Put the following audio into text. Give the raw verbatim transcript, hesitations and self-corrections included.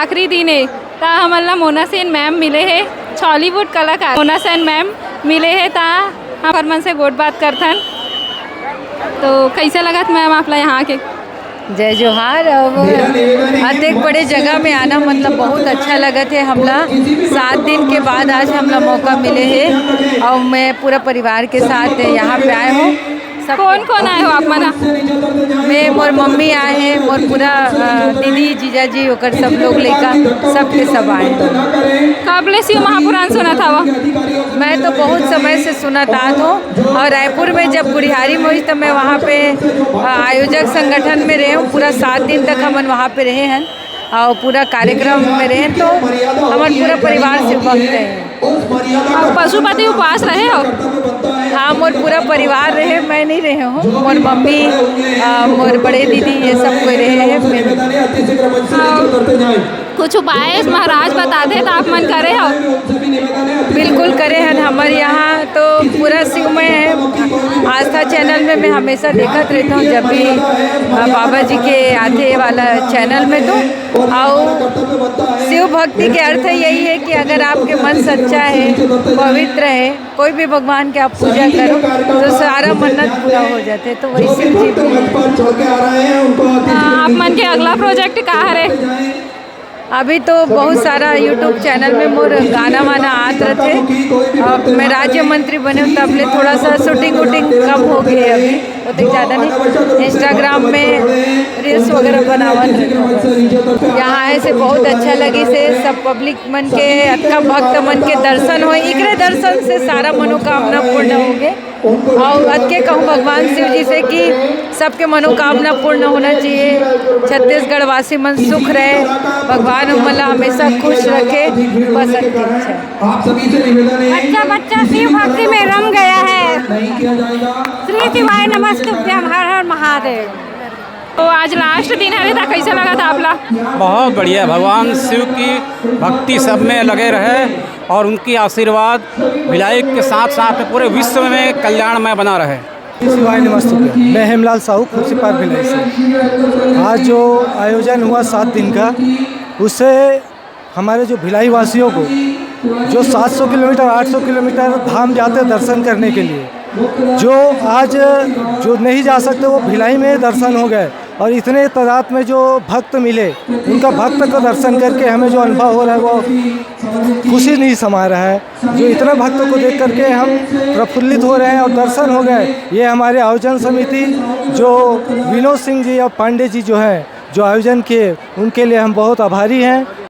आखिरी दिन हे, त हमन ला मोना सेन मैम मिले हे, छॉलीवुड कलाकार मोना सेन मैम मिले हे, त हम ओकर मन से गोठ बात करथन। तो कैसे लगत मैम आप ला यहाँ के? जय जोहार। अब अतेक बड़े जगह में आना, मतलब, बहुत अच्छा लगत हे हमला। सात दिन के बाद आज हमला मौका मिले हे और मैं पूरा परिवार के साथ यहाँ पे आए हूँ। सब कौन कौन आए हो आप मन? मैं, मोर मम्मी आए हैं, मोर पूरा, अ, दीदी, जीजा जी, ओकर सब लोग, लइका, सब के सब आए हैं। कब ले शिव महापुराण सुनत हवा? मैं तो बहुत समय से सुनत आत हूँ और रायपुर में जब गुढ़ियारी में हुई, तब मैं वहाँ पे, अ, आयोजक संगठन में रहे हूँ। पूरा सात दिन तक हमन वहाँ पे रहे हैं और पूरा कार्यक्रम में रहे, तो हमर पूरा परिवार शिव भक्त है। अब पशुपति उपास रहे हो? हाँ, मोर पूरा परिवार रहे, मैं नहीं रहे हूँ। मोर मम्मी, अ, मोर बड़े दीदी, ये सब कोई रहे हैं। मैं कुछ उपाय महाराज बताते तो आप मन करे हो? बिल्कुल करे हैं। हमारे यहाँ तो पूरा शिवमय है। आस्था चैनल में मैं हमेशा देखत रहता हूँ, जब भी, अ, बाबा जी के आते वाला चैनल में तो। और शिव भक्ति के अर्थ यही है कि अगर आपके मन सच्चा है, पवित्र है, कोई भी भगवान के आप पूजा करो, तो सारा मन्नत पूरा हो जाते। तो वही शिव जी भी है। हाँ, आप मन के अगला प्रोजेक्ट का हरे? अभी तो बहुत सारा YouTube चैनल में मोर गाना वाना आत रथे। अब मैं राज्य मंत्री बने हूँ, तब ले थोड़ा सा शूटिंग वूटिंग कम हो गई है अभी, उतनी ज़्यादा नहीं। इंस्टाग्राम में रील्स वगैरह बनावत रहे। यहाँ आए से बहुत अच्छा लगी से, सब पब्लिक मन के, अतका भक्त मन के दर्शन हो, इकरे दर्शन से सारा मनोकामना पूर्ण हो गए। और अतके कहूँ भगवान शिव जी से कि सबके मनोकामना पूर्ण होना चाहिए, छत्तीसगढ़ वासी मन सुख रहे, भगवान हमन ला हमेशा खुश रखे, बस अतके इच्छा है। आप सभी से निवेदन है, बच्चा बच्चा शिव भक्ति में रम गया है। नहीं किया जाएगा। श्री शिवाय नमस्तुभ्यम, हर हर महादेव। तो आज लास्ट दिन हरे, त कैसे लगत आप ला? बहुत बढ़िया, भगवान शिव की भक्ति सब में लगे रहे और उनकी आशीर्वाद भिलाई के साथ साथ पूरे विश्व में कल्याणमय बना रहे। शिवाय नमस्तुभ्यम। मैं हेमलाल साहू, खुर्सीपार भिलाई से। आज जो आयोजन हुआ सात दिन का, उससे हमारे जो भिलाई वासियों को, जो सात सौ किलोमीटर, आठ सौ किलोमीटर धाम जाते दर्शन करने के लिए, जो आज जो नहीं जा सकते, वो भिलाई में ही दर्शन हो गए। और इतने तादाद में जो भक्त मिले, उनका भक्त का दर्शन करके हमें जो अनुभव हो रहा है, वो खुशी नहीं समा रहा है। जो इतना भक्तों को देख करके हम प्रफुल्लित हो रहे हैं और दर्शन हो गए। ये हमारे आयोजन समिति, जो विनोद सिंह जी और पांडे जी जो हैं, जो आयोजन किए, उनके लिए हम बहुत आभारी हैं।